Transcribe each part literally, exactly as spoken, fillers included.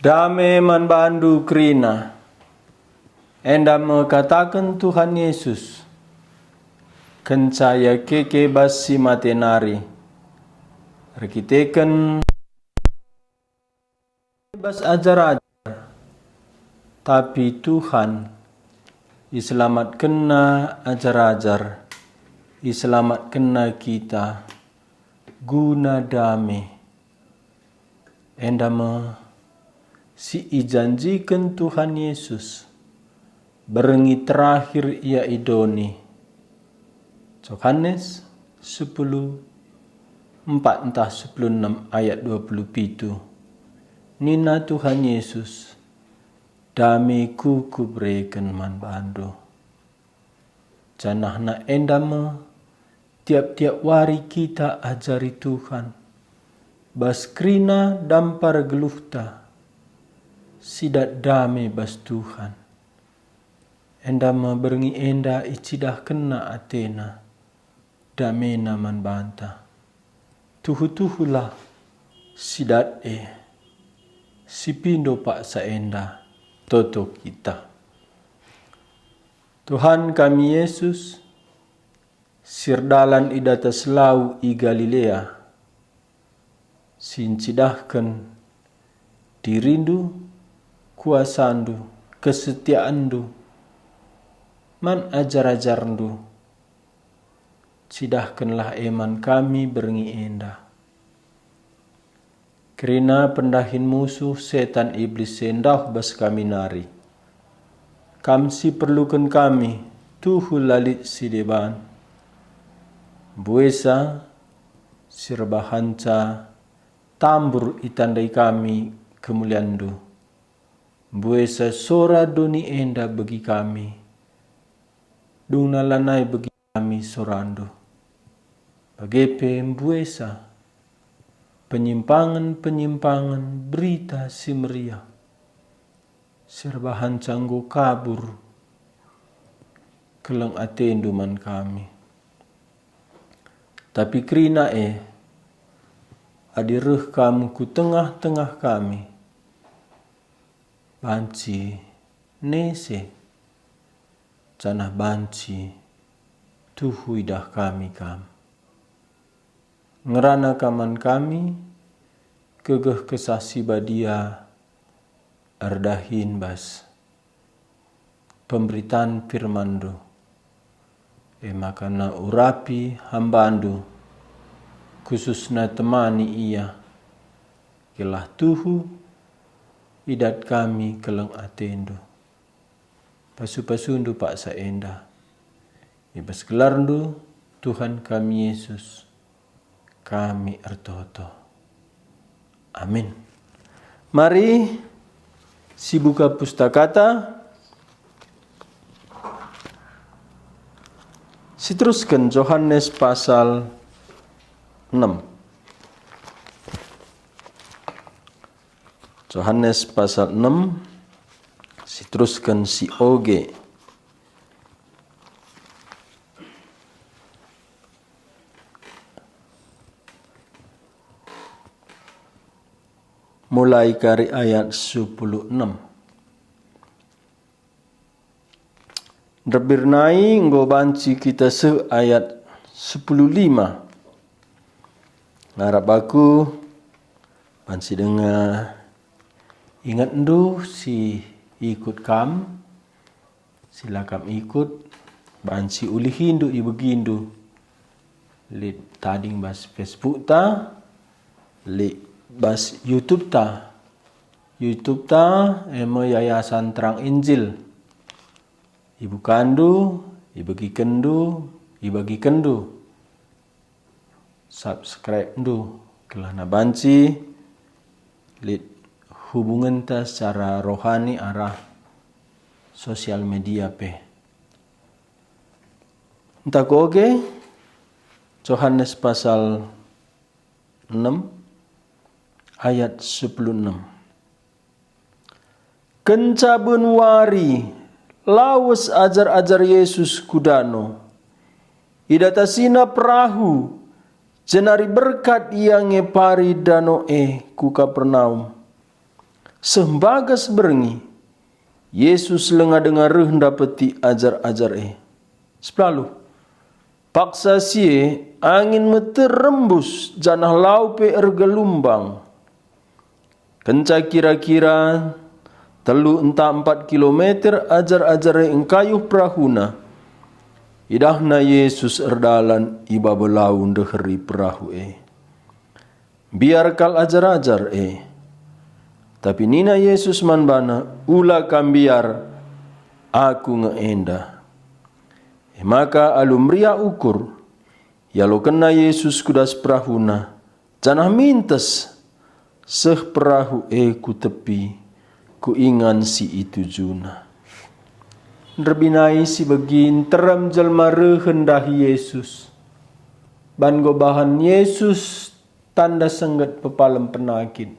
Dame man bandu kerina. Enda me kataken Tuhan Yesus, kenca ia keke bas si mate nari, erkiteken bas ajar-ajar, tapi Tuhan iselamatkenNa ajar-ajar, iselamatkenNa kita guna dame. Enda me si ijanjiken Tuhan Yesus berngi terakhir ia i doni. Johanes sepuluh empat ntah sepuluh enam ayat dua puluh pitu. Nina Tuhan Yesus, "DameKu Kubereken man bandu." Janahna enda me, tiap-tiap wari kita ajari Tuhan, bas kerina dampar geluhta, sidat dame bas Tuhan. Enda me berngi enda icidahkenNa ateNa, dameNa man banta. Tuhu-tuhulah, sidat e, sipindo paksa enda, toto kita. Tuhan kami Yesus, si erdalan i datas lau i Galilea, si ncidahken dirindu, kuasandu, kesetiaenndu man ajar-ajarndu, cidahkenlah e man kami berngi enda. Kerina pendahin musuh setan Iblis si ndauh bas kami nari. Kam si perluken kami, tuhu la lit si deban. Mbuesa si erbahanca tambur itandai kami kemulianNdu. Mbuesa sora doni enda begi kami, dungna lanai begi kami sorandu. Bage pe mbuesa penyimpangen-penyimpangen Berita Si Meriah, si erbahanca enggo kabur keleng atendu man kami. Tapi kerina e, adi reh kam ku tengah-tengah kami, banci nese, janah banci tuhu idah kami kam. Ngerana kam man kami, gegeh Kesah Si Badia erdahin bas pemberitan firmanNdu. E maka na urapi hambandu, khususna temani ia, gelah tuhu idat kami keleng atendu. Pasu-pasundu paksa enda. I bas gelarNdu, Tuhan kami Yesus, kami ertoto. Amin. Mari sibuka pustakata, siterusken Johanes pasal enam. Johanes pasal enam, siterusken si oge. Mulai kari ayat sepuluh enam. Nderbir nai enggo banci kita seh ayat sepuluh lima. Ngarap aku banci denga ingetndu si ikut kam, si la kam ikut, banci ulihindu ibegindu. Lit tading bas Facebook ta, lit bas YouTube ta. YouTube ta, e me Yayasan Terang Injil. Ibukandu, ibegikenndu, ibagikenndu. Subscribe-ndu, kelahna banci lit hubungenta secara rohani arah sosial media pe. Ntah ku oge, Johanes pasal enam ayat sepuluh enam. Kenca ben wari, lawes ajar-ajar Jesus ku dano. IdatasiNa perahu, jenari berkat Ia ngepari dano e ku Kapernaum. Seh mbagas berngi, Jesus langa denga reh ndapeti ajar-ajar e. Sepuluh. Paksa si e, angin meter rembus janah lau pe ergelumbang. Kenca kira-kira telu ntah empat kilometer ajar-ajar e engkayuh perahuna. Idahna Jesus erdalan i babo lau ndeheri perahu e. Mbiar kal ajar-ajar e. Tapi nina Jesus man bana, "Ula kam mbiar, Aku nge enda." E maka alu meriah ukur, ialokenna Jesus ku das perahuna, janah mintes seh perahu e ku tepi, ku ingan si itujuna. Nderbinai si begi nterem jelma rehen ndahi Jesus. Ban enggo bahan Jesus tanda sengget pepalem penakit.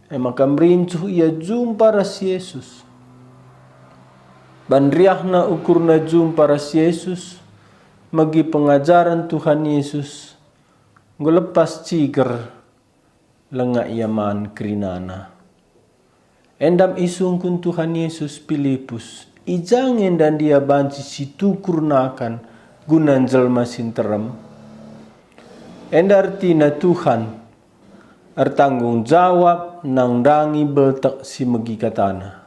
E maka merincuh ia jumpa ras Jesus. Ban riahna ukurna jumpa ras Jesus, megi pengajaren Tuhan Jesus, enggo lepas ciger, langa ia man kerinana. Endam isungkun Tuhan Jesus Pilipus, "I ja nge enda ndia banci situkur nakan guna jelma si nterem?" Enda ertina Tuhan ertanggung jawab nandangi beltek si megi katana.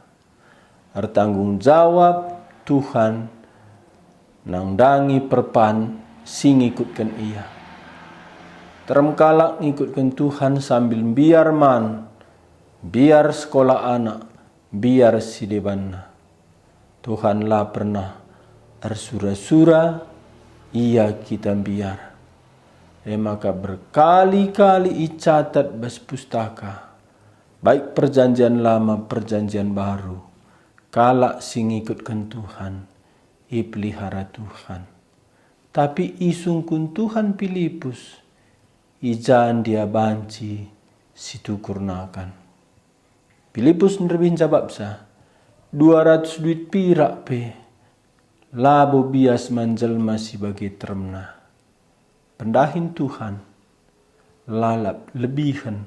Ertanggung jawab Tuhan nandangi perpan si ngikutken Ia. Terem kalak ngikutken Tuhan sambil mbiar man, mbiar sekolah anak, mbiar si debanna. Tuhan la pernah ersura-sura, Ia kita mbiar. E maka berkali-kali icatat bas pustaka, baik Perjanjian Lama, Perjanjian Baru, kalak si ngikutken Tuhan, ipelihara Tuhan. Tapi isungkun Tuhan Pilipus, "I ja ndia banci situkur nakan?" Pilipus nderbih njabapsa, "Dua ratus duit pirak pe labo bias man jelma si bage teremna." Pendahin Tuhan lalap lebihen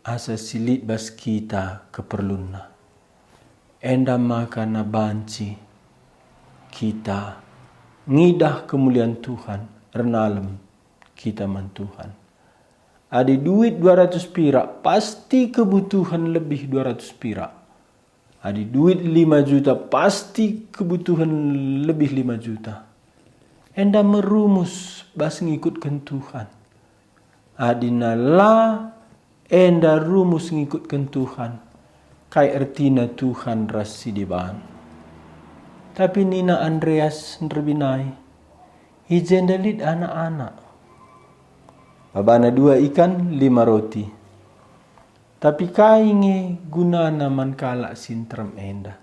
asa si lit bas kita keperlunna. Enda maka banci kita ngidah kemulian Tuhan, ernalem kita man Tuhan. Adi duit dua ratus pirak, pasti kebutuhen lebih dua ratus pirak. Adi duit lima juta, pasti kebutuhen lebih lima juta. Enda me rumus bas ngikutken Tuhan. Adina la enda rumus ngikutken Tuhan, kai ertina Tuhan ras si deban? Tapi nina Andreas nderbinai, "I jenda lit anak-anak. Babana dua ikan, lima roti. Tapi kai nge gunana man kalak si nterem enda?"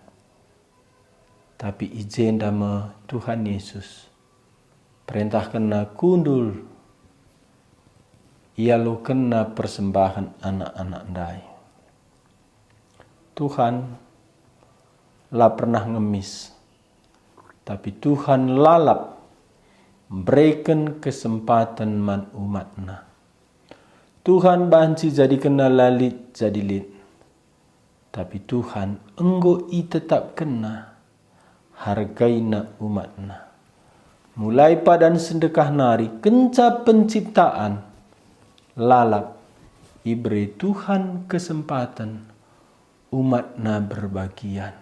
Tapi i jenda me Tuhan Yesus perentahkenna kundul ialokenna persembahen anak-anak ndai. Tuhan la pernah ngemis, tapi Tuhan lalap mbereken kesempaten man umatNa. Tuhan banci jadikenna la lit jadi lit. Tapi Tuhan enggo itetapkenna hargaina umatNa. Mulai padan sendekah nari kenca penciptaan, lalap ibere Tuhan kesempaten umatNa berbagian.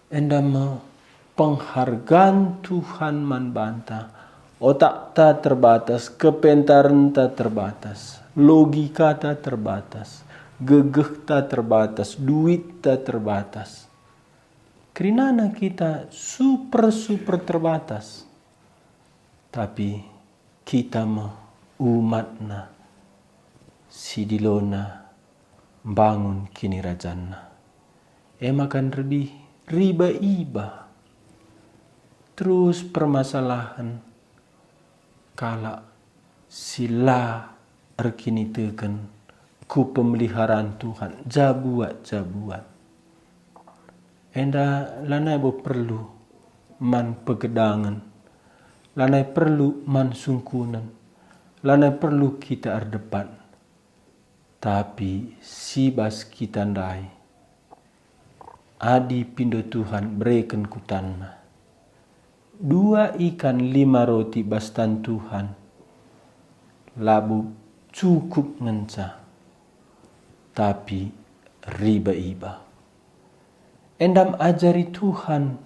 Enda me penghargaan Tuhan man banta. Otakta terbatas, kepentarenta terbatas, logikata terbatas, gegehta terbatas, duitta terbatas. Kerinana kita super-super terbatas. Tapi kita me umatNa si dilona mbangun kinirajanNa. E maka nderbih riba-iba terus permasalahen kalak si la erkiniteken ku pemeliharaan Tuhan, jabuat-jabuat. Enda lanai bo perlu man pegedangen, lanai perlu man sungkunen, lanai perlu kita erdebat. tapi si bas kita ndai. Adi pindo Tuhan bereken kutanna. Dua ikan lima roti bas tan Tuhan labo cukup ngenca, tapi riba-iba. Endam ajari Tuhan,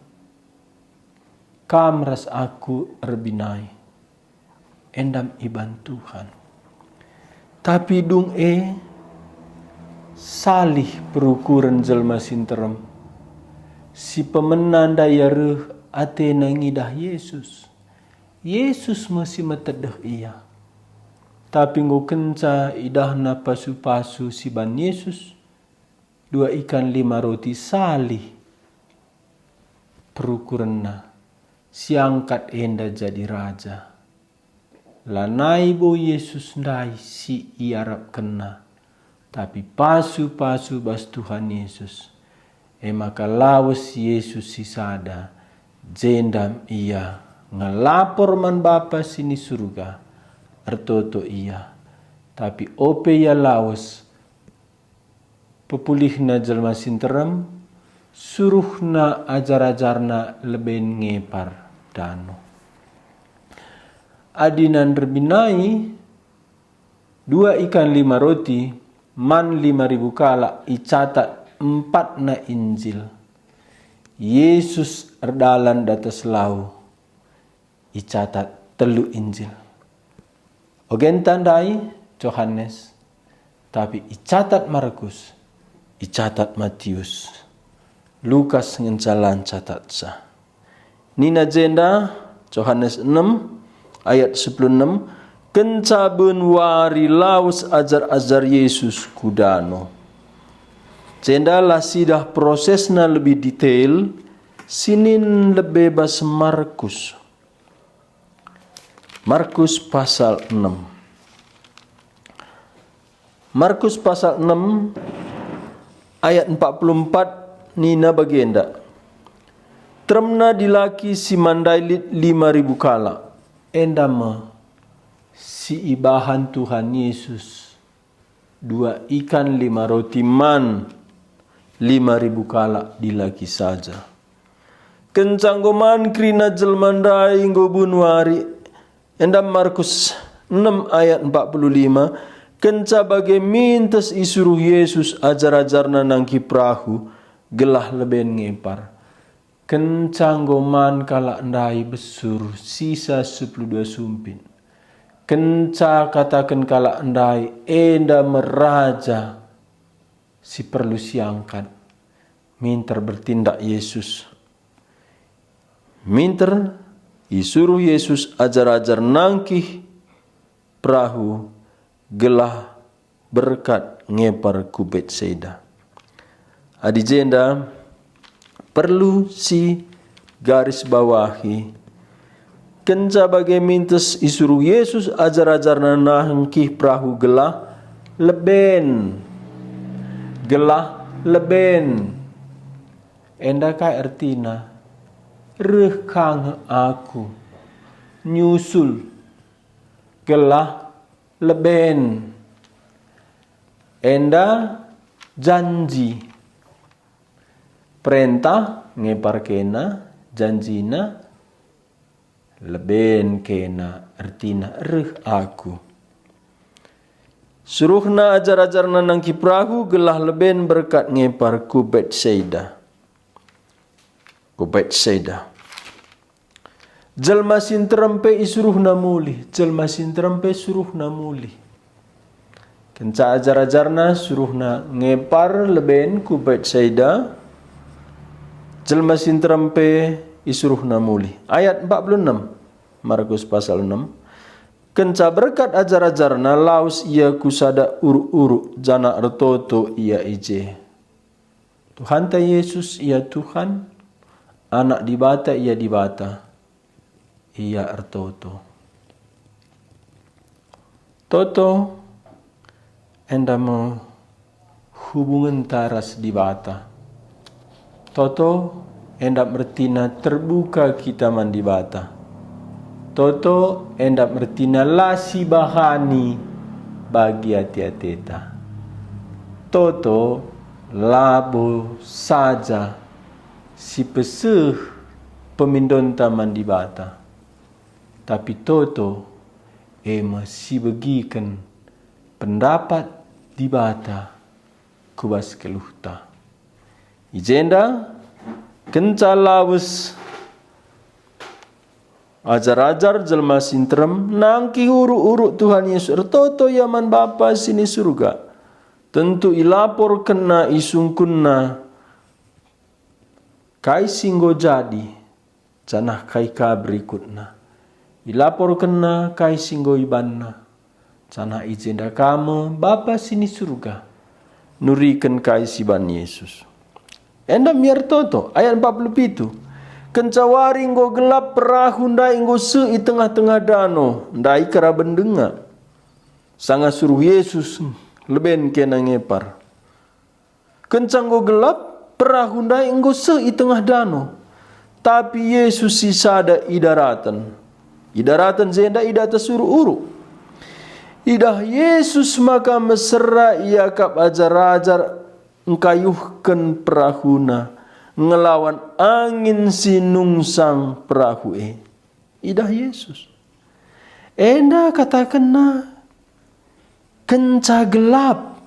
kam ras aku erbinai, endam iban Tuhan. Tapi dung e, salih perukuren jelma si nterem, si pemena ndai reh atena ngidah Yesus. Yesus me si metedeh ia. Tapi enggo kenca idahna pasu-pasu si ban Yesus, dua ikan lima roti salih perukurenna, siangkat enda jadi raja. Lanai bo Yesus ndai si iarapkenna, tapi pasu-pasu bas Tuhan Yesus. E maka lawes Yesus sisada, jenda ia ngelapor man Bapa si ni Surga, ertoto ia. Tapi ope ia lawes, pepulihna jelma si nterem, suruhna ajar-ajarna leben ngepar dano. Adi nderbinai dua ikan lima roti man lima ribu kalak icatat empatna Injil. Yesus erdalan datas lau, icatat telu Injil. Ogenta ndai Johanes, tapi icatat Markus, icatat Matius, Lukas ngenca la ncatatsa. Nina jenda, Johanes enem ayat sepuluh enem, kenca ben wari lawes ajar-ajar Yesus ku dano. Jenda la sidah prosesna lebih detail, sinin lebe bas Markus. Markus pasal enem. Markus pasal enem ayat empat puluh empat nina bagenda, "Teremna dilaki si mandai lit lima ribu kalak, enda me si ibahan Tuhan Yesus." Dua ikan lima roti man lima ribu kalak dilaki saja. Kenca enggo man kerina jelma ndai enggo bunuh ari, enda Markus enem ayat empat puluh lima, kenca bage mintes isuruh Yesus ajar-ajarna nangkih perahu gelah leben ngepar. Kenca enggo man kalak ndai besur sisa sepuluh dua sumpit. Kenca kataken kalak ndai, "Enda me raja si perlu siangkat," minter bertindak Yesus. Minter isuruh Yesus ajar-ajar nangkih perahu gelah berkat ngepar ku Betsaida. Adi jenda, perlu si garis bawahi. Kenca bage mintes isuruh Yesus ajar-ajarna nangkih perahu gelah leben. Gelah leben. Enda kai ertina? Reh ka nge aku. Nyusul. Gelah leben. Enda janji. Perentah ngepar kena, janjina leben kena, ertina reh aku. Suruhna ajar-ajarna nangkih perahu gelah leben berkat ngepar ku Betsaida. Ku Betsaida. Jelma si nterem pe isuruhna mulih, jelma si nterem pe suruhna mulih. Kenca ajar-ajarna suruhna ngepar leben ku Betsaida, jelma si nterem pe isuruhna mulih. Ayat empat puluh enam, Markus pasal enam. Kenca berkat ajar-ajarna, lawes ia ku sada uruk-uruk, janah ertoto ia i je. Tuhanta Yesus ia Tuhan, Anak Dibata ia Dibata, ia ertoto. Toto, enda me hubungenta ras Dibata. Toto, enda me ertina terbuka kita man Dibata. Toto, enda me ertina la sibahani bagi ate-ateta. Toto labo saja si peseh pemindonta man Dibata, tapi toto e me si begiken pendapat Dibata ku bas geluhta. I jenda kenca lawes ajar-ajar jelma si nterem nangkih uruk-uruk Tuhan Yesus, ertoto ia man Bapa si ni Surga. Tentu ilaporkenna, isungkunna kai si enggo jadi, janah kai ka berikutna. Ilaporkenna kai si enggo ibanna, janah i jenda ka me Bapa si ni Surga nuriken kai si iban Yesus. Enda miar toto, ayat empat puluh pitu. Kenca wari enggo gelap, perahu ndai enggo seh i tengah-tengah dano, ndai keraben denga. Sanga suruh Yesus leben kena ngepar. Kenca enggo gelap, perahu ndai enggo seh i tengah dano. Tapi Yesus sisada i daraten. I daraten jenda i datas uruk-uruk. Idah Yesus maka mesera iakap ajar-ajar ngkayuhken perahuna ngelawan angin si nungsang perahu e. Idah Yesus. Enda katakenna, kenca gelap.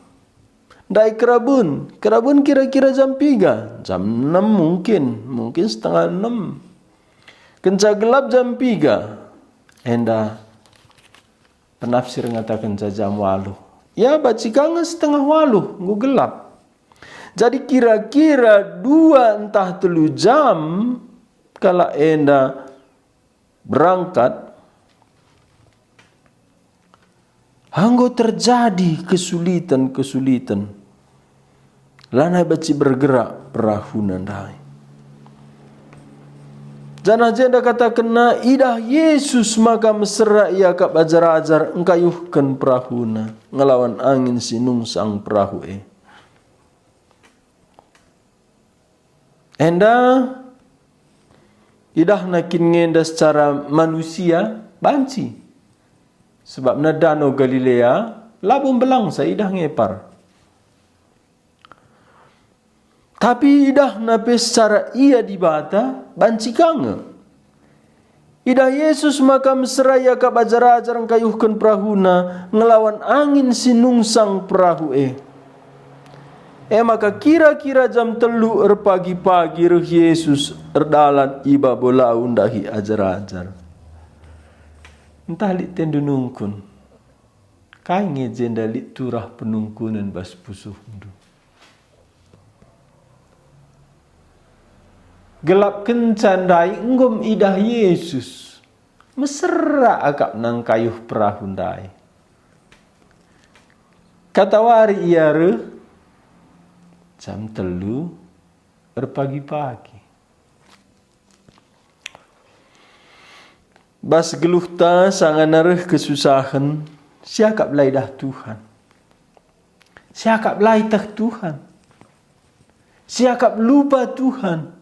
Ndai keraben, keraben kira-kira jam piga, jam enem mungkin, mungkin setengah enem. Kenca gelap jam piga, enda penafsir ngatakenca jam waluh. Ya, banci ka nge setengah waluh, enggo gelap. Jadi kira-kira dua ntah telu jam kalak enda berangkat, enggo terjadi kesulitan-kesulitan. Lanai banci bergerak perahuna ndai. Janah jenda katakenna, idah Yesus maka mesera iakap ajar-ajar ngkayuhken perahuna ngelawan angin si nungsang perahu e. Enda idahna kin ngenda secara manusia? Banci. Sebabna Dano Galilea labo mbelangsa idah ngepar. Tapi idahna pe secara ia Dibata, banci ka nge. Idah Yesus maka mesera iakap ajar-ajar ngkayuhken perahuna ngelawan angin si nungsang perahu e. E maka kira-kira jam telu erpagi-pagi reh Yesus erdalan i babo lau ndahi ajar-ajar. Ntah lit tendu nungkun, kai nge jenda lit turah penungkunen bas pusuhndu? Gelap kenca ndai enggo me idah Yesus. Mesera akap nangkayuh perahu ndai. Katawari ia reh jam telu erpagi-pagi. Bas geluhta sanga nareh kesusahen, siakap la idah Tuhan. Siakap la iteh Tuhan. Siakap lupa Tuhan.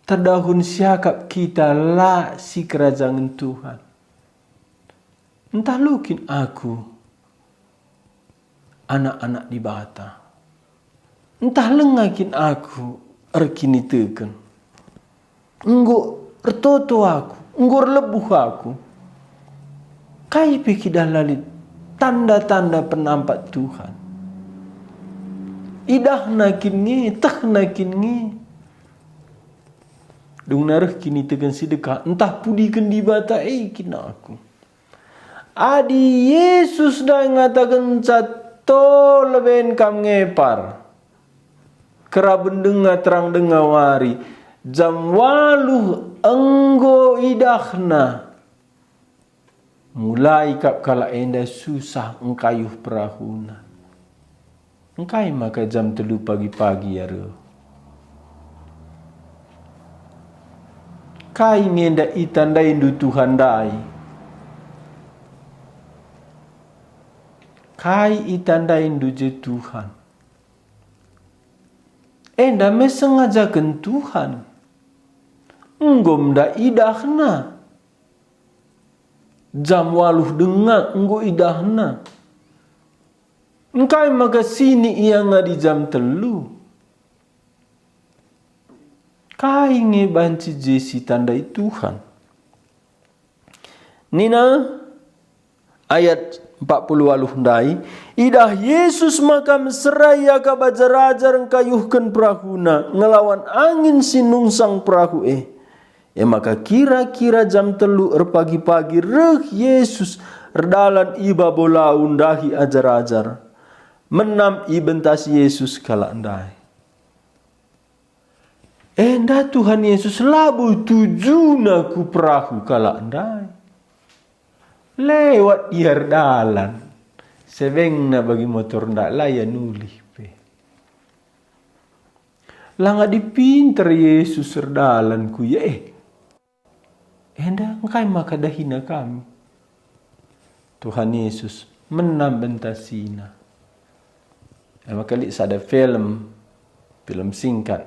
Terdahun siakap kita la sikerajangen Tuhan. Ntah lu kin aku anak-anak Dibata? Ntah langa kin aku erkiniteken? Enggo ertoto aku, enggo erlebuh aku. Kai pe kidahna lit tanda-tanda penampat Tuhan? Idahna kin nge, tehna kin nge? Dungna reh kiniteken si dekah, ntah pudiken Dibata e kin aku? Adi Yesus ndai ngatakenca, "To leben kam ngepar." Keraben denga terang denga wari, jam waluh enggo idahna. Mulai kap kalak enda susah engkayuh perahuna. Engkai maka jam telu pagi-pagi ia reh? Kai ngenda itandaindu Tuhan ndai? Kai itandaindu je Tuhan? Enda me sengajaken Tuhan. Enggo me nda idahna. Jam waluh denga enggo idahna. Engkai maka sinik ia ngadi jam telu? Kai nge banci je sitandai Tuhan? Nina ayat empat puluh waluh ndai, idah Jesus maka mesera iakap ajar-ajar ngkayuhken perahuna ngelawan angin si nungsang perahu e. E maka kira-kira jam telu erpagi-pagi reh Jesus erdalan i babo lau ndahi ajar-ajar. Menam ibentasi Jesus kalak ndai. Enda Tuhan Yesus labo tujuna ku perahu kalak ndai. Lewat ia erdalan. Sebengna bagi motor ndai la ia nulih pe. La ngadi pinter Yesus erdalan ku ia e. Enda engkai maka dahina kami? Tuhan Yesus menam bentasina. E maka lit sada film, film singkat,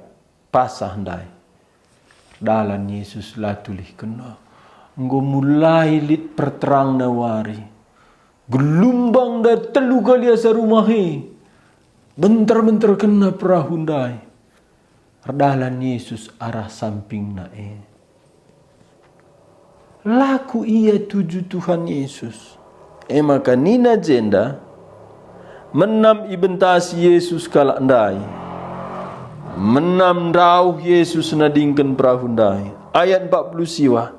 Pasah ndai. Erdalan Yesus la tulihkenna. Enggo mulai lit perterangna wari. Gelumbang ndai telu kali asa rumah e. Benter-benterkenna perahu ndai. Erdalan Yesus arah sampingna e. La ku ia tuju Tuhan Yesus. E maka nina jenda, menam ibentasi Yesus kalak ndai. Menam ndauh Yesus nadingken perahu ndai. Ayat empat puluh siwah.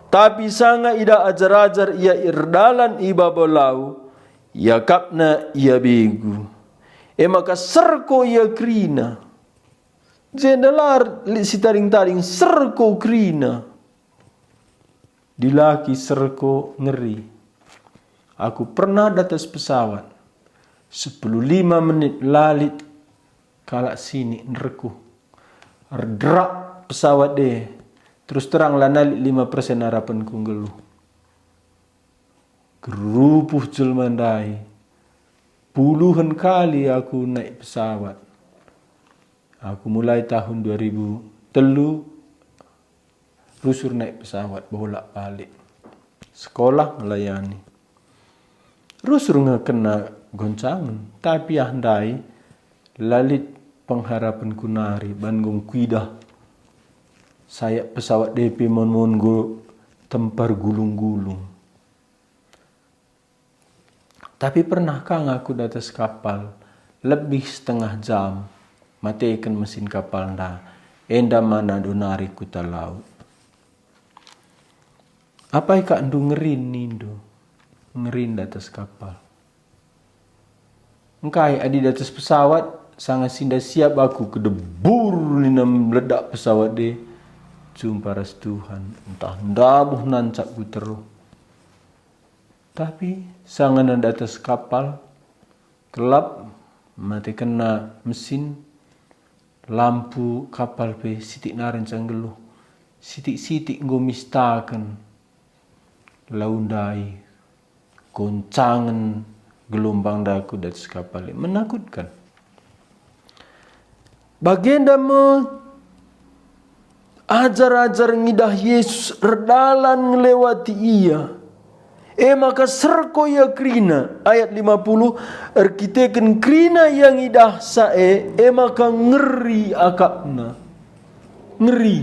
Tapi sanga idah ajar-ajar ia erdalan i babo lau, iakapna ia begu. E maka serko ia kerina. Jenda la lit sitaring-taring, serko kerina. Dilaki serko ngeri. Aku pernah datas pesawat. Sepuluh lima menit la lit kalak sinik nerkuh. Erderak pesawat e. Terus terang la nalit lima persen arapenku nggeluh. Gerupuh jelma ndai. Puluhen kali aku naik pesawat. Aku mulai tahun dua ribu telu, rusur naik pesawat bolak-balik. Sekolah ngelayani. Rusur nge kena goncangen, tapi ah ndai la lit pengharapenku nari ban enggo kuidah sayap pesawat e pe mon-mon enggo tempar gulung-gulung. Tapi pernah kang aku datas kapal lebih setengah jam, mateken mesin kapal nda, enda mana do nari kuta laut. Apai kak ndu ngerin nindu, ngerin datas kapal? Engkai adi datas pesawat, sanga sinda siap aku kedebur nina meledak pesawat e, jumpa ras Tuhan, ntah ndabuh nancap ku teruh. Tapi sangana datas kapal, kelap, mate kena mesin, lampu kapal pe sitik nari ngenca nggeluh, sitik-sitik enggo mistaken. Lau ndai, goncangen gelombang ndaku datas kapal e, menakutkan. Bagenda me ajar-ajar ngidah Yesus erdalan ngelewati ia. E maka serko ia kerina, ayat lima puluh, erkiteken kerina ia ngidahsa e, e maka ngeri akapna. Ngeri.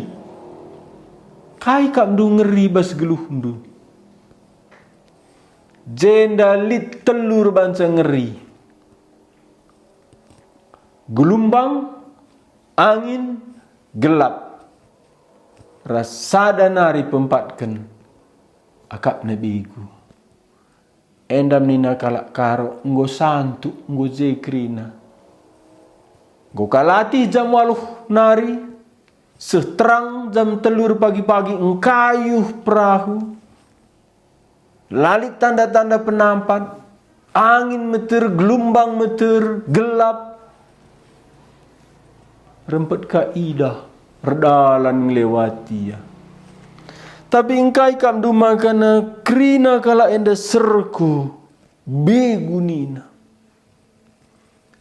Kai kap ndu ngeri bas geluhndu? Jenda lit telu erbanca ngeri. Gelumbang, angin, gelap, ras sada nari pempatken akapna begu. Enda nina kalak Karo, enggo santuk, enggo je kerina. Enggo ka latih jam waluh nari, seh terang jam telu pagi-pagi engkayuh perahu. La lit tanda-tanda penampat, angin meter, gelumbang meter, gelap. Rempet ka idah, erdalan ngelewati ia. Tapi engkai kap ndu makana kerina kalak enda serko, begu nina.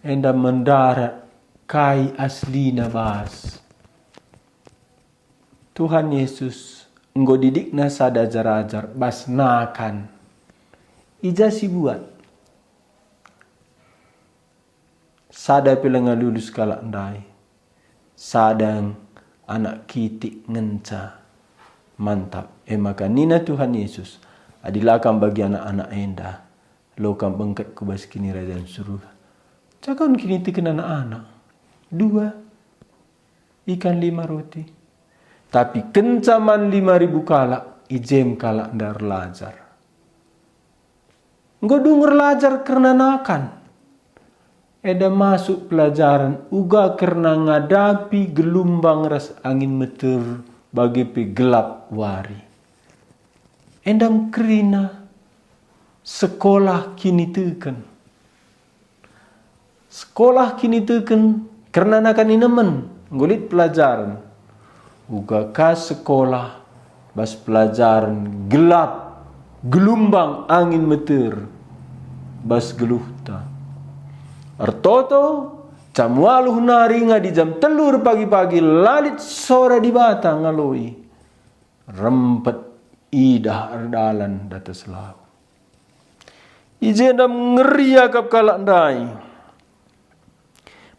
Enda mendarat kai aslina bas. Tuhan Yesus enggo didikna sada ajar-ajar bas nakan. I ja sibuat? Sada pe langa lulus kalak ndai. Sada anak kitik ngenca. Mantap. E maka nina Tuhan Yesus, "Adi la kam bagi anak-anak enda, la kam bengket ku bas Kinirajan Surga." Cakapken kiniteken anak-anak. Dua ikan lima roti. Tapi kenca man lima ribu kalak, i je me kalak enda erlajar. Enggo dung erlajar kerna nakan. Enda masuk pelajaren uga kerna ngadapi gelumbang ras angin meter bage pe gelap wari. Enda kerina sekolah kiniteken. Sekolah kiniteken kerna nakan inemen, enggo lit pelajaren. Uga ka sekolah bas pelajaren gelap, gelumbang angin meter bas geluhta. Ertoto, jam waluh nari ngadi jam telu erpagi-pagi la lit sora Dibata ngaloi. Rempet idah erdalan datas lau. I jenda ngeri akap kalak ndai.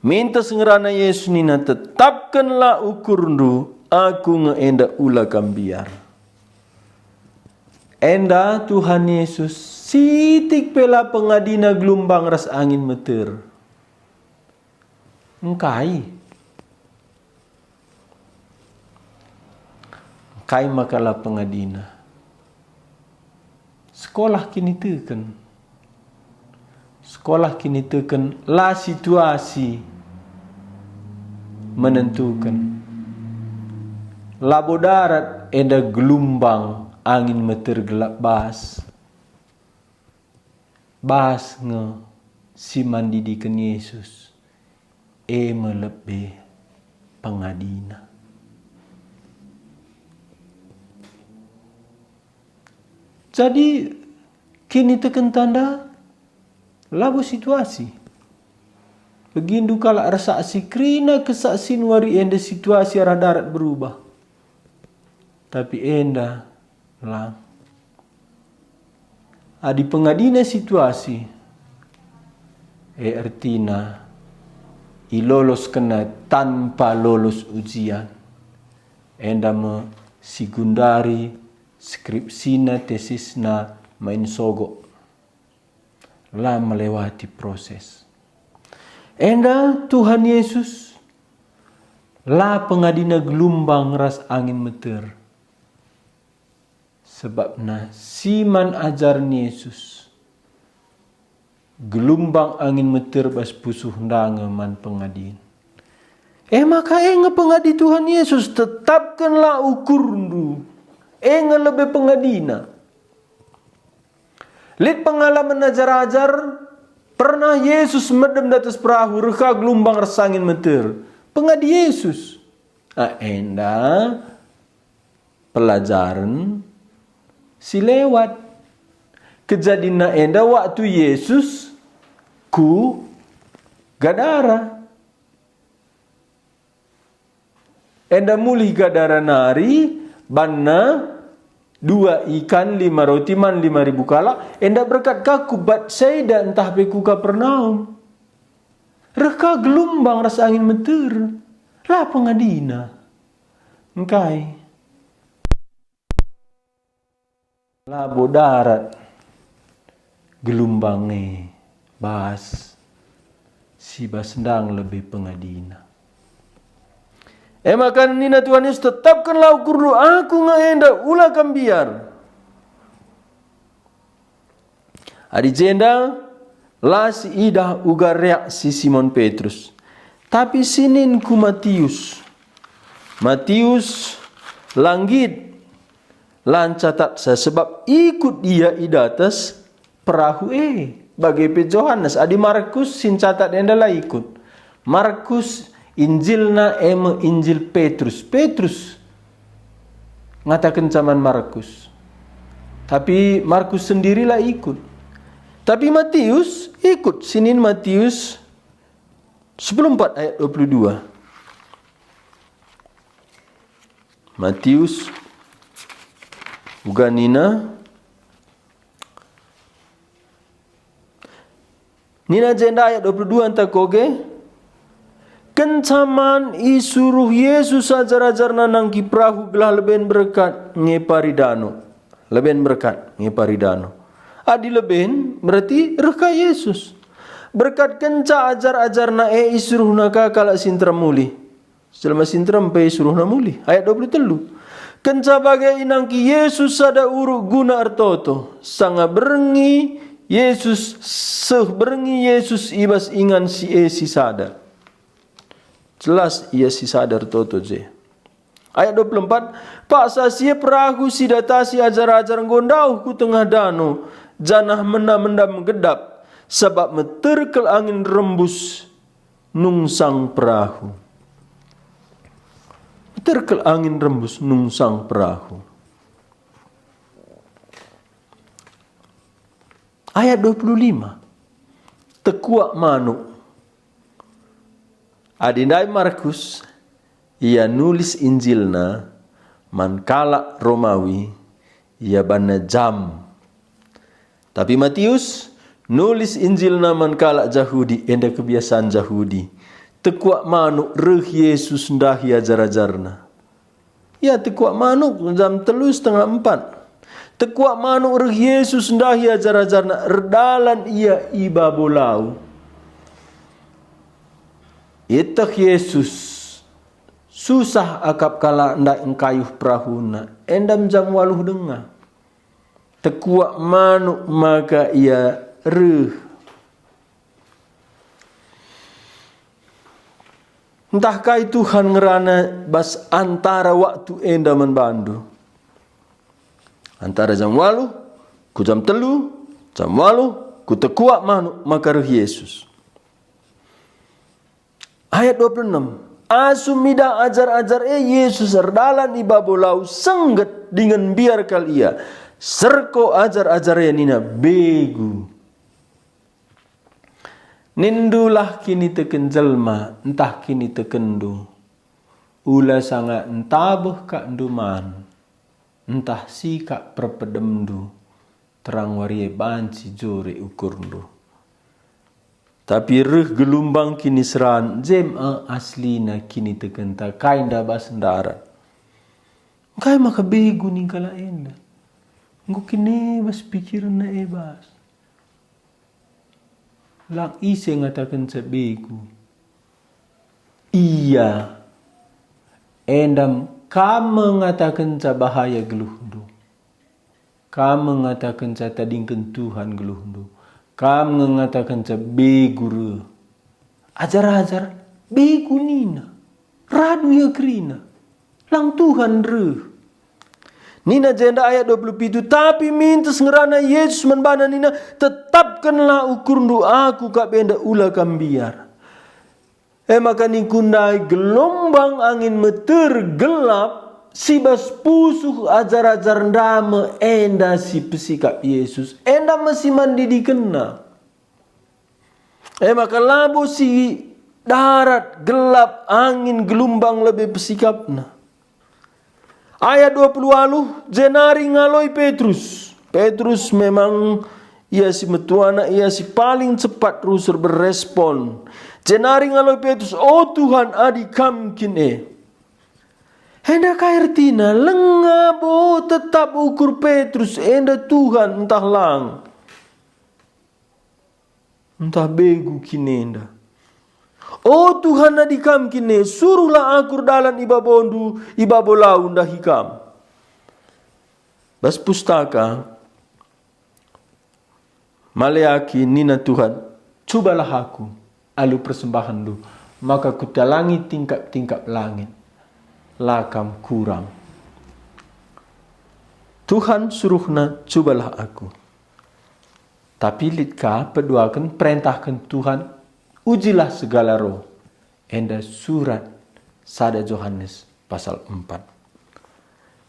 Mintes ngerana Yesus nina, "Tetapkenlah ukurndu, Aku nge enda, ula kam mbiar." Enda Tuhan Yesus sitik pe la pengadina gelumbang ras angin meter. Engkai? Engkai maka la pengadina? Sekolah kiniteken. Sekolah kiniteken la situasi menentuken. Labo darat enda gelumbang angin meter gelap bas. Bas nge si man didiken Yesus, e me lebe pengadina. Jadi, kinitekenta enda labo situasi. Begindu kalak ersaksi, kerina kesaksin wari enda situasi arah darat berubah. Tapi enda lang. Adi pengadina situasi, e ertina iloloskenna tanpa lolos ujian. Enda me si gundari skripsina, tesisna main sogok. La melewati proses. Enda Tuhan Yesus la pengadina gelumbang ras angin meter. Sebabna si man ajaren Yesus, gelumbang angin meter bas pusuh enda nge man pengadin. E maka e nge pengadi Tuhan Yesus, "Tetapkenlah ukurndu." E nge lebe pengadina. Lit pengalamen ajar-ajar, pernah Yesus medem datas perahu, reh ka gelumbang ras angin meter. Pengadi Yesus. Ah, enda pelajaren si lewat. Kejadinna enda waktu Yesus ku Gadara. Enda mulih Gadara nari, banna dua ikan, lima roti man lima ribu kalak, enda berkat ka ku Betsaida ntah pe ku Kapernaum. Reh ka gelumbang ras angin meter, la pengadina. Engkai? Labo darat gelumbang e bas, si bas enda nge lebe pengadina. E maka nina Tuhan Yesus, "Tetapkenlah ukurndu, Aku nge enda, ula kam mbiar." Adi jenda, la siidah uga reaksi Simon Petrus, tapi sinin ku Matius. Matius la nggit, la ncatatsa, sebab ikut ia i datas perahu e. Bage pe Johanes, adi Markus si ncatat enda la ikut. Markus, Injilna e me Injil Petrus. Petrus ngatakenca man Markus. Tapi Markus sendiri la ikut. Tapi Matius ikut, sinin Matius sepuluh empat ayat dua puluh dua. Matius uga nina, Nina jenda ayat dua puluh dua ntah koge, kenca man isuruh Jesus ajar-ajarNa nangki perahu gelah leben berkat ngepari dano. Leben berkat ngepari dano. Adi leben, berarti reh ka Jesus. Berkat kenca ajar-ajarNa e isuruhNa ka kalak si nterem mulih. Jelma si nterem pe isuruhNa mulih. Ayat dua puluh telu. Kenca bage inangki Jesus sada uruk guna ertoto. Sanga berngi Jesus, seh berngi Jesus i bas ingan si e sisada. Jelas ia sisada ertoto je. Ayat dua puluh empat, paksa si e perahu si datasi ajar-ajar enggo ndauh ku tengah dano, janah menda-menda megedap, sabap meterkel angin rembus nungsang perahu. Meterkel angin rembus nungsang perahu. Ayat dua puluh lima, tekuak manuk. Adi ndai Markus, ia nulis Injilna man kalak Romawi, ia banna jam. Tapi Matius nulis Injilna man kalak Jahudi, enda kebiasaan Jahudi. Tekuak manuk reh Jesus ndahi ajar-ajarNa. Ia tekuak manuk jam telu setengah empat. Tekuak manuk reh Jesus ndahi ajar-ajarNa, erdalan ia i babo lau. Ieteh Jesus, susah akap kalak ndai engkayuh perahuna, enda jam waluh denga. Tekuak manuk maka ia reh. Ntah kai Tuhan ngerana bas antara waktu enda man bandu? Antara jam waluh ku jam telu, jam waluh ku tekuak manuk maka reh Jesus. Ayat dua puluh enam, asum idah ajar-ajar e Jesus erdalan i babo lau, sengget dingen mbiar kal ia. Serko ajar-ajar e nina, "Begu." Nindulah kiniteken jelma ntah kinitekenndu, ula sanga ntabeh kakndu man, ntah sikap perpedemndu, terang wari e banci jore ukurndu. Tapi reh gelumbang kiniseran, jem e aslina kinitekenta kai ndabas ndarat. Engkai maka begu ning kalak enda? Enggo kin e bas pikirenna e bas. Lang ise ngatakenca begu. Ia endam kam me ngatakenca bahaya geluhndu. Kam me ngatakenca tadingken Tuhan geluhndu. Kam nge ngatakenca begu reh. Ajar-ajar, begu nina. Radu ia kerina. Lang Tuhan reh. Nina jenda ayat dua puluh pitu, tapi mintes ngerana Jesus man bana nina, "Tetapkenlah ukurndu, aku kap enda, ula kam mbiar." E maka ningku ndai gelombang angin meter gelap si bas pusuh ajar-ajar ndame enda si pesikap Jesus, enda me si man didikenna. E maka labo si darat, gelap, angin, gelumbang lebe pesikapna. Ayat dua puluh waluh, jenari ngaloi Petrus. Petrus memang ia si metuana, ia si paling cepat rusur berespon. Jenari ngaloi Petrus, "O Tuhan, adi Kam kin e." Enda kai ertina? Lenga bo tetap ukur Petrus enda Tuhan ntah lang. Ntah begu kin enda. O Tuhan, adi Kam kin e, suruhlah aku erdalan i babondu, i babo lau ndahi Kam. Bas pustaka Maleaki nina Tuhan, "Cubalah aku alu persembahenndu, maka kutalangi tingkap-tingkap langit. La Kam kurang." Tuhan suruhna, "Cubalah aku." Tapi lit ka peduaken perentahken Tuhan, "Ujilah segala roh." Enda surat sada Johanes pasal empat.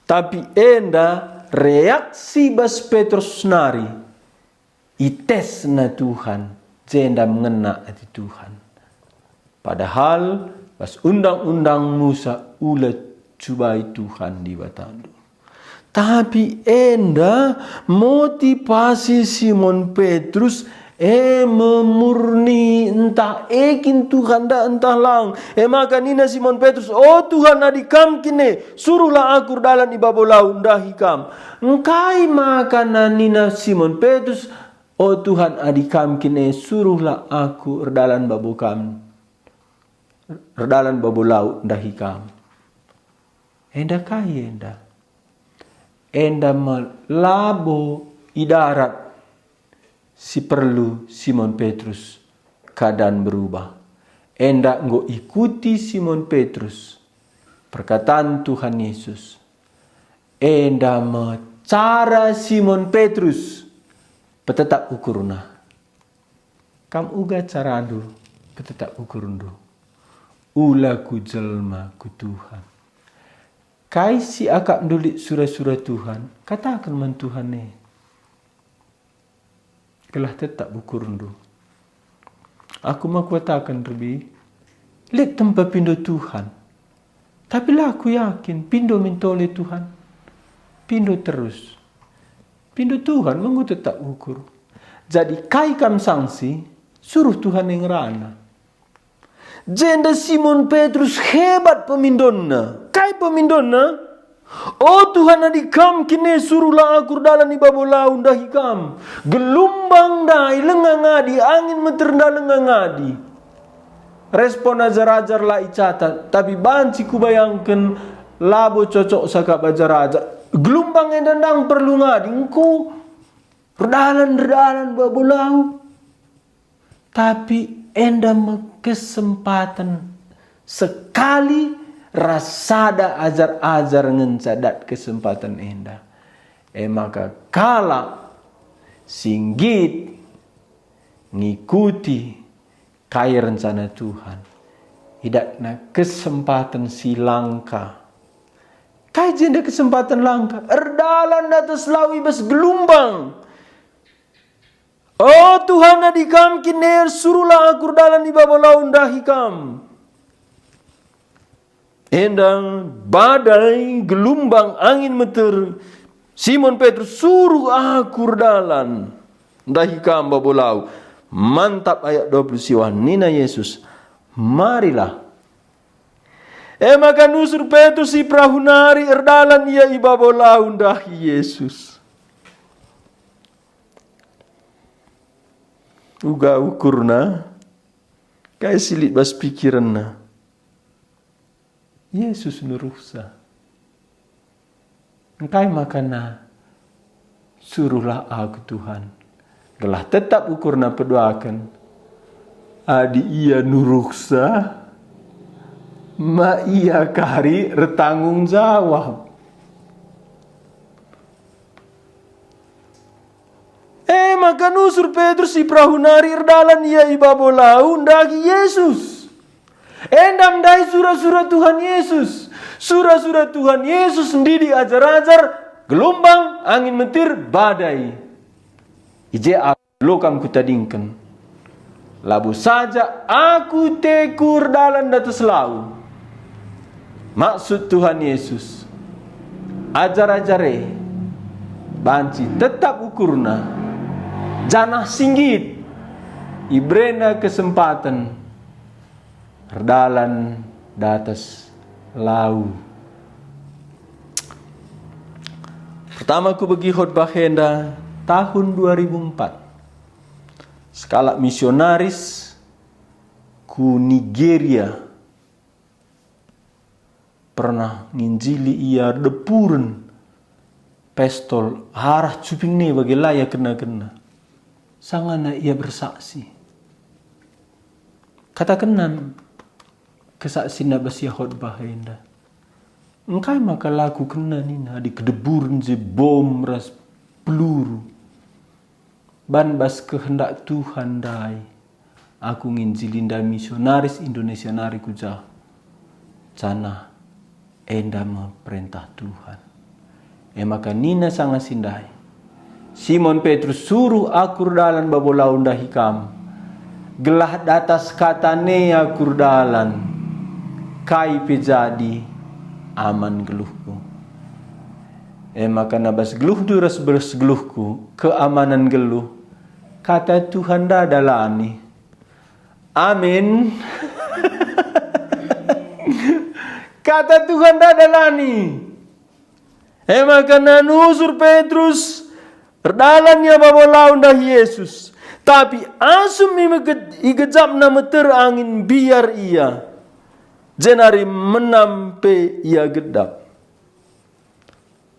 Tapi enda reaksi bas Petrus nari, itesna Tuhan, jenda ngena ate Tuhan. Padahal bas Undang-undang Musa ula cubai Tuhan Dibatandu. Tapi enda motivasi Simon Petrus E me murni, ntah e kin Tuhan da ntah lang. E maka nina Simon Petrus, "O Tuhan, adi Kam kin e, suruhlah aku erdalan i babo lau ndahi Kam." Engkai maka nina Simon Petrus, "O Tuhan, adi Kam kin e, suruhlah aku erdalan babo Kam, erdalan babo lau ndahi Kam"? Enda kai enda? Enda me labo i darat si perlu Simon Petrus keadaan berubah. Enda enggo ikuti Simon Petrus perkataan Tuhan Yesus. Enda me cara Simon Petrus petetap ukurna. Kam uga carandu petetap ukurndu. Ula ku jelma, ku Tuhan. Kai si akapndu lit sura-sura Tuhan, kataken man Tuhan e. Gelah tetap ukurndu. Aku ma kuataken, Rebi, lit tempa pindo Tuhan. Tapi la kuyakin pindo min tole Tuhan. Pindo terus. Pindo Tuhan me enggo tetap ukur. Jadi kai kam sangsi, suruh Tuhan e ngerana. Jenda Simon Petrus hebat pemindonna. Kai pemindonna? "O Tuhan, adi Kam kin e, suruhlah aku erdalan i babo lau ndahi Kam. Gelumbang ndai langa ngadi, angin meter ndai langa ngadi." Respon ajar-ajar la icatat, tapi banci kubayangken labo cocok sakap ajar-ajar. Gelumbang enda ndang perlu ngadi, engko erdalan, erdalan babo lau. Tapi enda me kesempaten sekali ras sada ajar-ajar ngenca dat kesempaten enda. E maka kalak si nggit ngikuti kai rencana Tuhan, idatna kesempaten si langka. Kai jenda kesempaten langka? Erdalan atas lau i bas gelumbang. "O Tuhan, adi Kam kin e, suruhlah aku erdalan i babo lau ndahi Kam." Enda badai, gelumbang, angin meter, Simon Petrus, "Suruh aku erdalan ndahi Kam babo lau." Mantap ayat dua puluh siwah, nina Yesus, "Marilah." E maka nusur Petrus i perahu nari, erdalan ia i babo lau ndahi Yesus. Uga ukurna, kai si lit bas pikirenna? Yesus nuruhsa. Engkai makana, "Suruhlah aku, Tuhan"? Gelah tetap ukurna peduaken. Adi ia nuruhsa, ma ia kari ertanggung jawab. E maka nusur Petrus i perahu nari, erdalan ia i babo lau ndahi Yesus. Enda ndai sura-sura Tuhan Yesus. Sura-sura Tuhan Yesus ndidik ajar-ajar, gelumbang, angin meter, badai. I je aku lo kam kutadingken. Labo saja aku teku erdalan datas lau. Maksud Tuhan Yesus, ajar-ajar e banci tetap ukurna, janah si nggit iberena kesempaten erdalan datas lau. Pertama kubegi khotbah enda tahun dua ribu empat. Sekalak misionaris ku Nigeria pernah nginjili ia deburen pistol arah cuping e bage la ia kena-kena. Sangana ia bersaksi. Katakenna kesaksinna bas ia khotbah enda. Engkai maka la kukena nina adi kedeburen je bom ras peluru? Ban bas kehendak Tuhan ndai, aku nginjili ndai misionaris Indonesia nari ku jah, janah enda me perentah Tuhan. E maka nina sanga si ndai, "Simon Petrus, suruh aku erdalan babo lau ndahi kam, gelah datas kata ne aku erdalan, kai pe jadi aman geluhku." E maka na bas geluhndu ras bas geluhku keamanan geluh, Kata Tuhan ndai dalani. Amin. Kata Tuhan ndai dalani. E maka nusur Petrus erdalan ia babo lau ndahi Jesus. Tapi asum imege-, igejapna meter angin mbiar ia, jenari menam pe ia gedap.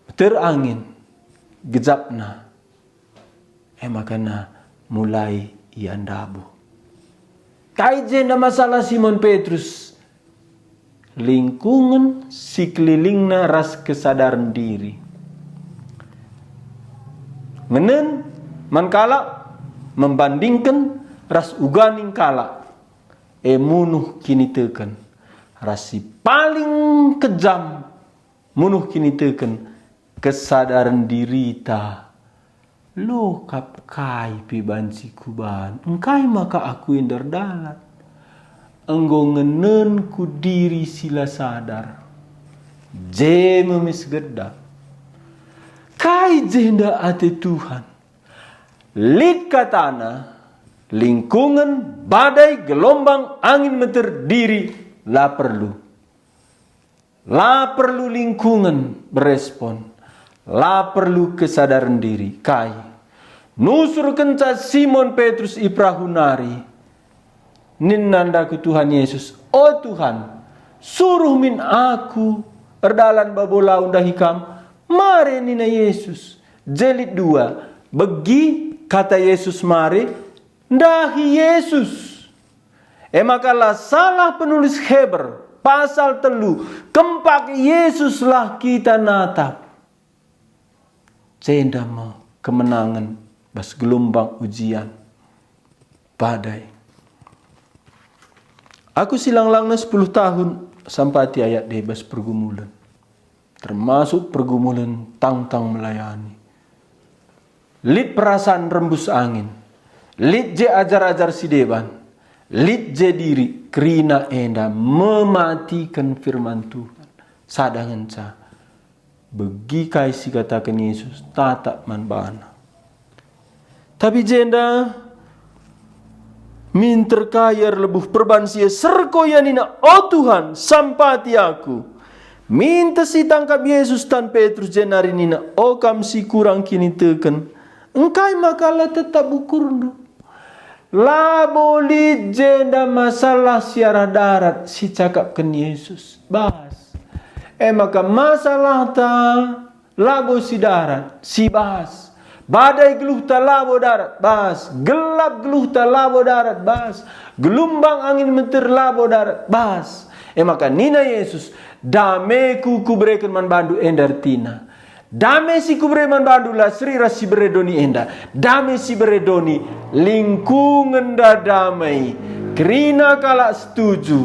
Meter angin, gejapna. E maka mulai ia ndabuh. Kai jenda masalah Simon Petrus? Lingkungen sikelilingna ras kesadaren diri. Ngenen man kalak membandingken ras uga ning kalak, e munuh kiniteken, ras si paling kejam munuh kiniteken kesadaren dirita. Lokap kai pe banci kuban, engkai maka aku enda erdalan? Enggo ngenenku diri si la sadar. Je me mis gedap. Kai jenda ate Tuhan? Lit katana, lingkungen, badai, gelombang, angin meter, diri, la perlu. La perlu lingkungen berespon, la perlu kesadaren diri. Kai? Nusurkenca Simon Petrus i perahu nari, nina ndaku Tuhan Yesus, "O Tuhan, suruh min aku erdalan babo lau ndahi Kam?" Mare nina Yesus. Jelit dua, begi kata Yesus mare, ndahi Yesus. E maka la salah penulis Heber, pasal telu, kempak Yesuslah kita natap. Jenda me kemenangen bas gelombang ujian, badai. Aku silang-langna sepuluh tahun sampati ayat debas pergumulen. Termasuk pergumulen tangtang melayani. Lit perasaan rembus angin, lit je ajar-ajar si deban, lit je diri kerina enda mematiken firman Tuhan. Sada ngenca, begi kai si kataken Yesus, tatap man bana. Tapi jenda minter kai erlebuh perban si e serko ia nina, "O Tuhan, sampati aku." Minter si tangkap Yesus tan Petrus jenari nina, "O kam si kurang kiniteken, engkai maka la tetap ukurndu?" Labo lit jenda masalah si arah darat si cakapken Yesus. Bas. E maka masalahta labo si darat, si bas. Badai geluhta labo darat, bas. Gelap geluhta labo darat, bas. Gelumbang angin meter labo darat, bas. E maka nina Yesus, "DameKu Kubereken man bandu," enda ertina. Dame si Kubere man bandu la seri ras si bere doni enda. Dame si bere doni, lingkungenda dame. Kerina kalak setuju,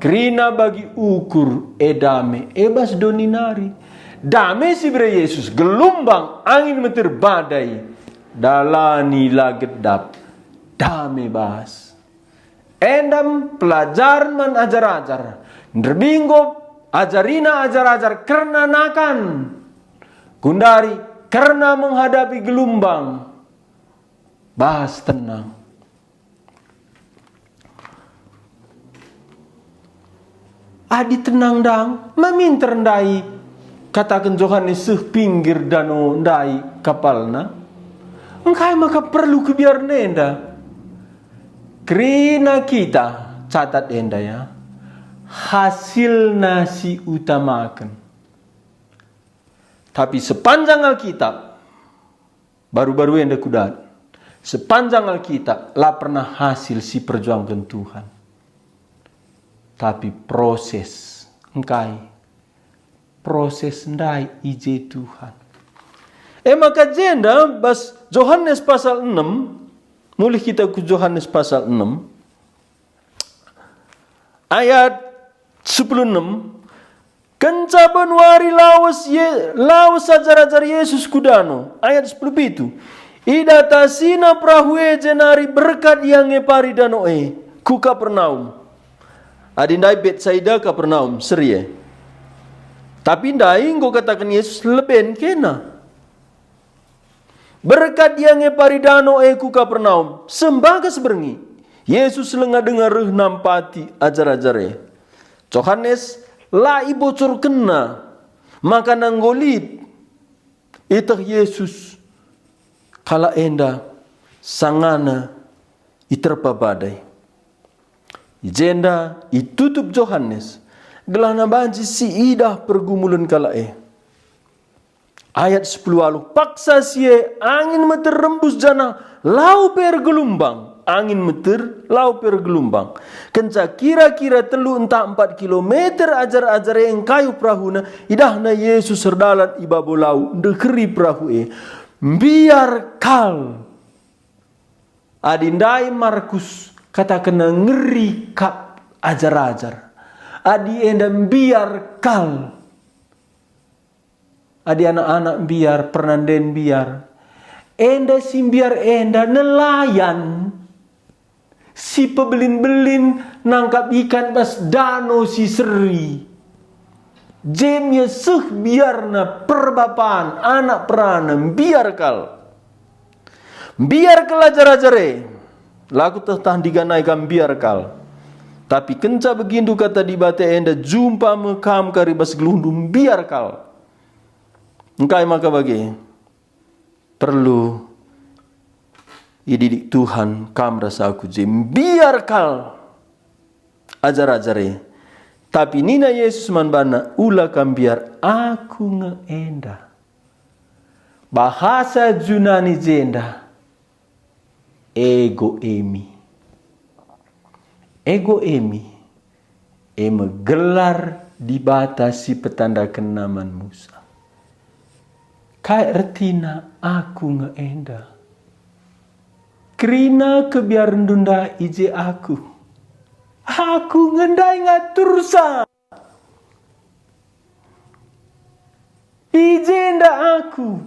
kerina bagi ukur, e dame, e bas doni nari. Dame si bere Yesus, gelumbang, angin meter, badai, dalani la gedap, dame bas. Endam pelajaren man ajar-ajar, nderbinggo ajarina ajar-ajar kerna nakan. Gundari kerna menghadapi gelumbang, bas tenang. Adi tenang ndang, ma minter ndai, kataken Johanes, seh pinggir dano ndai kapalna. Engkai maka perlu kebiaren enda? Kerina kita, catat enda ya, hasilna si utamaken. Tapi sepanjang Alkitab, baru-baru enda kudat, sepanjang Alkitab la pernah hasil si perjuangken Tuhan. Tapi proses, engkai? Proses ndai i je Tuhan. E maka jenda bas Johanes pasal enem, mulih kita ku Johanes pasal enem, ayat sepuluh enem, kenca banua ari lawes Ye-, lawes ajar-ajar Yesus ku dano. Ayat sepuluh pitu, idatasina perahu e jenari berkat ia ngepari dano e ku Kapernaum. Adi ndai Betsaida, Kapernaum, seri e. Tapi ndai enggo kataken Yesus leben kena. Berkat ia ngepari dano e ku Kapernaum. Sembages berngi, Jesus langa denga reh nampati ajar-ajar e. Johanes la ibocorkenna maka enggo lit. Ieteh Jesus kalak enda sangana iterpa badai. I jenda itutup Johanes, gelahna banci siidah pergumulen kalak e. Ayat sepuluh waluh, paksa si e angin meter rembus janah lau pe ergelumbang, angin meter lau pe ergelumbang. Kenca kira-kira telu ntah empat kilometer ajar-ajar e engkayuh perahuna, idahna Jesus erdalan i babo lau, ndeheri perahu e. Mbiar kal. Adi ndai Markus katakenna ngeri kap ajar-ajar. Adi enda mbiar kal. Adi anak-anak mbiar, pernanden mbiar. Enda si mbiar enda nelayan. Si pebelin-belin nangkap ikan bas dano si seri. Jemia seh biarna perbapan anak perana mbiar kal. Mbiar kal ajar-ajar e, la kuteh tah ndiganai kam mbiar kal. Tapi kenca begindu kata Dibata enda jumpa me kam kari bas geluhndu mbiar kal. Engkai maka bage? Perlu ididik Tuhan kam ras aku je mbiar kal ajar-ajar e. Tapi nina Jesus man bana, "Ula kam mbiar, aku nge enda." Bahasa Junani jenda, ego eimi. Ego eimi, e me gelar Dibata si petandakenna man Musa. Kai ertina aku nge enda? Kerina kebiarenndu ndai i je aku. Aku nge ndai ngatursa. I jenda aku.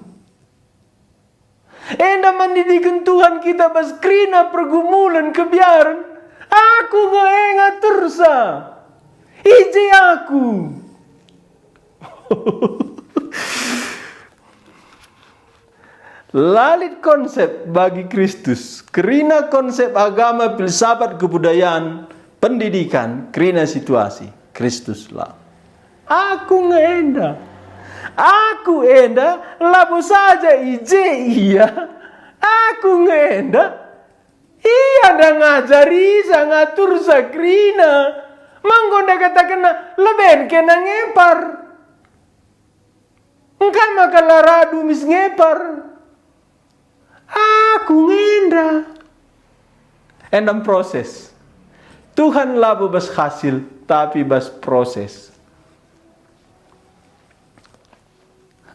Enda man idiken Tuhan kita bas kerina pergumulen kebiaren. Aku nge e ngatursa. I je aku. La lit konsep bagi Kristus, kerina konsep agama, filsafat, kebudayaan, pendidikan, kerina situasi. Kristus la. Aku nge enda. Aku enda labo saja i je ia. Aku nge enda. Ia nda ngajarisa, ngatursa kerina. Manggo nda katakenna leben kena ngepar. Engkai maka la radu mis ngepar? Aku nge enda. Enda proses. Tuhan labo bas hasil, tapi bas proses.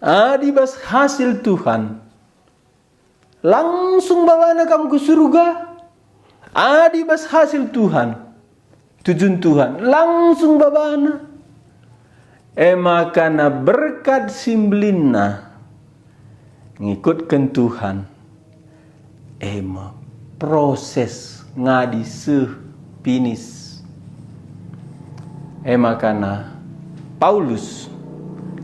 Adi bas hasil Tuhan, langsung babana kam ku surga. Adi bas hasil Tuhan, tujun Tuhan, langsung babana. E maka na berkat si mbelinna ngikutken Tuhan, e me proses ngadi seh pinis. E maka na Paulus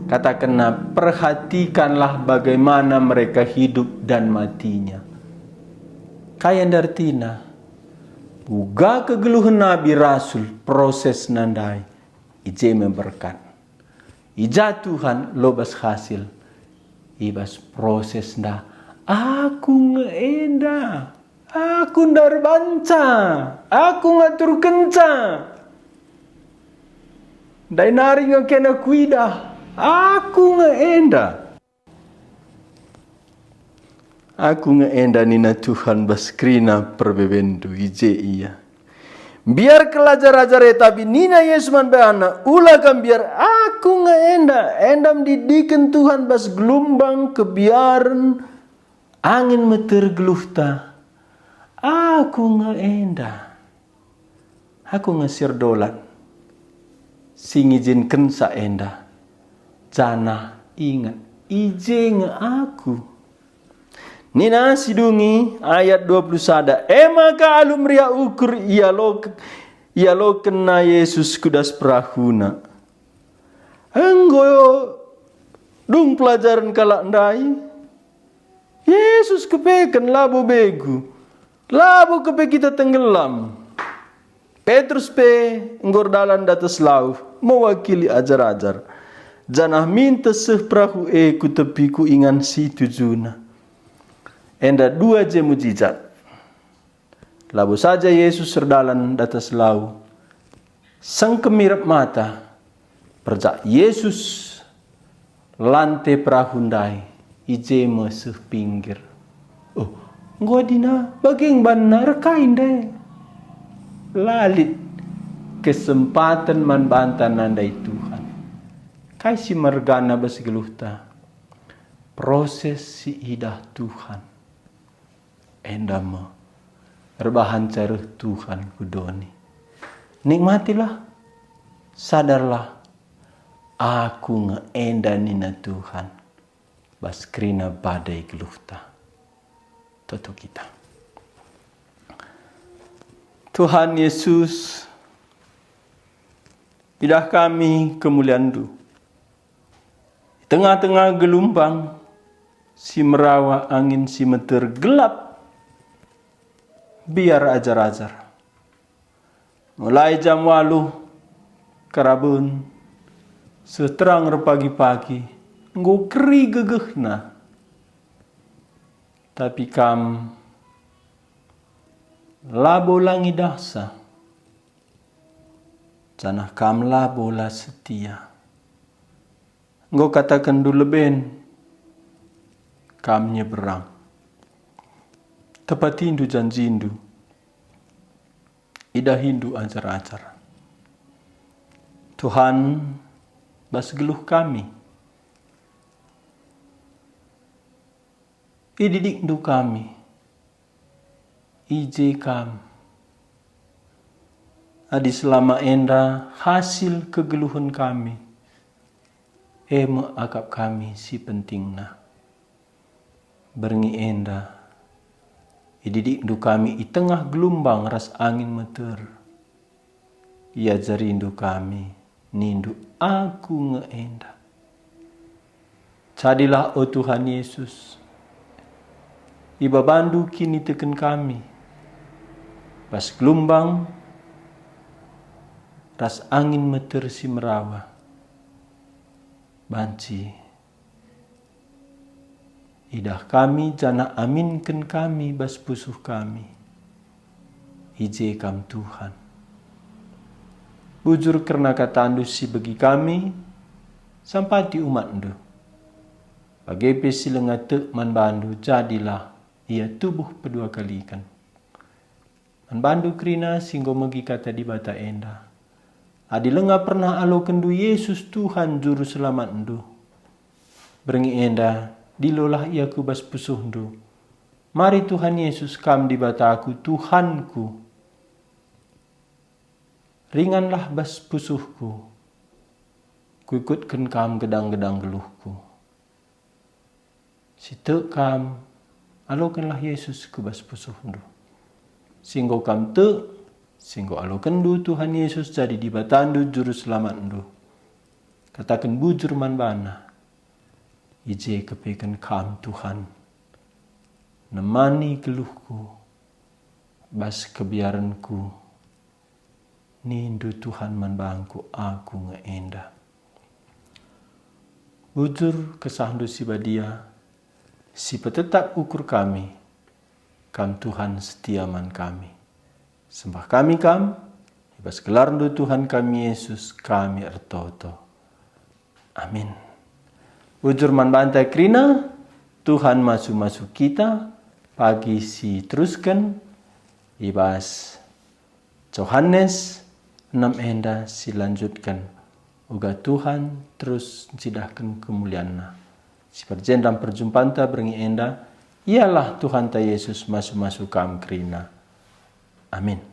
katakenna, "Perhatikanlah bagaimana mereka hidup dan matinya." Kai enda ertina? Uga kegeluhen nabi rasul, prosesna ndai, i je me berkat. I ja Tuhan labo bas hasil, i bas prosesna. Aku nge enda, aku ndarbanca, aku ngaturkenca. Ndai nari nge kena kuidah, aku nge enda. Aku nge enda nina Tuhan bas kerina perbebendu, i je ia. Mbiar kal ajar-ajar e, tapi nina Yesus man bana, "Ula kam mbiar, aku nge enda." Enda mendidiken Tuhan bas gelumbang kebiaren angin meter geluhta. Aku nge enda. Aku nge si erdolan, si ngijinkenca enda, janah inget, i je nge aku. Nina si dungi ayat dua puluh sada, e maka alu meriah ukur ialok-, ialokenna Yesus ku das perahuna. Enggo dung pelajaren kalak ndai, Yesus kepeken labo begu, labo kepe kita tenggelam. Petrus pe enggo erdalan datas lau mewakili ajar-ajar, janah minter seh perahu e ku tepi ku ingan si tujuna. Enda dua je mujizat. Labo saja Yesus erdalan datas lau, sengkem mirep mata, perjak Yesus lante perahu ndai, i je me seh pinggir. Oh, enggo adina bage banna erkai ndai. La lit kesempaten man banta nandai Tuhan. Kai si mergana bas geluhta? Proses si idah Tuhan. Enda me erbahanca reh Tuhan ku doni. Nikmatilah, sadarlah, Aku nge enda nina Tuhan, bas kerina badai geluhta. Toto kita. Tuhan Yesus, idah kami kemulian-Ndu. I tengah-tengah gelumbang si merawa, angin si meter, gelap, biar ajar-ajar. Mulai jam waluh karaben seh terang erpagi-pagi, enggo keri gegehna. Tapi Kam labo la ngidahsa, janah Kam labo la setia. Enggo katakenNdu leben, Kam nyeberang. Tepatindu janjiNdu, idahiNdu ajar-ajar. Tuhan, bas geluh kami, ididikNdu kami, i je Kam. Adi selama enda hasil kegeluhen kami, e me akap kami si pentingna. Berngi enda, ididikNdu kami i tengah gelumbang ras angin meter. IajariNdu kami, nindu, "Aku nge enda." Jadilah, o Tuhan Yesus, ibabaNdu kiniteken kami, bas gelumbang ras angin meter si merawa. Banci idah kami janah aminken kami bas pusuh kami. I je Kam Tuhan. Bujur kerna kataNdu si begi kami, sampati umatNdu. Bage pe si langa tek man bandu, jadilah ia tubuh peduakaliken. Man bandu kerina si enggo megi Kata Dibata enda. Adi langa pernah alokenndu Yesus Tuhan Juru Selamatndu, berngi enda dilolah ia ku bas pusuhndu. Mari Tuhan Yesus, Kam Dibataku, Tuhanku. Ringanlah bas pusuhku, kuikutken Kam gedang-gedang geluhku. Si tek Kam, alokenlah Yesus ku bas pusuhndu. Si enggo Kam tek, si enggo alokenndu Tuhan Yesus jadi Dibatandu Juru Selamatndu. Kataken bujur man baNa, "I je kepeken Kam, Tuhan. Nemani geluhku, bas kebiarenku." Nindu Tuhan man bangku, "Aku nge enda." Bujur kesahndu si badia, si petetap ukur kami, Kam Tuhan setia man kami. Sembah kami Kam, i bas gelarNdu Tuhan kami Yesus kami ertoto. Amin. Bujur man banta kerina, Tuhan masu-masu kita, pagi si terusken, i bas Johanes enem enda si lanjutken, uga Tuhan terus ncidahken kemulianNa. Si perjendam perjumpanta berngi enda, ialah Tuhanta Yesus masu-masu kam kerina. Amin.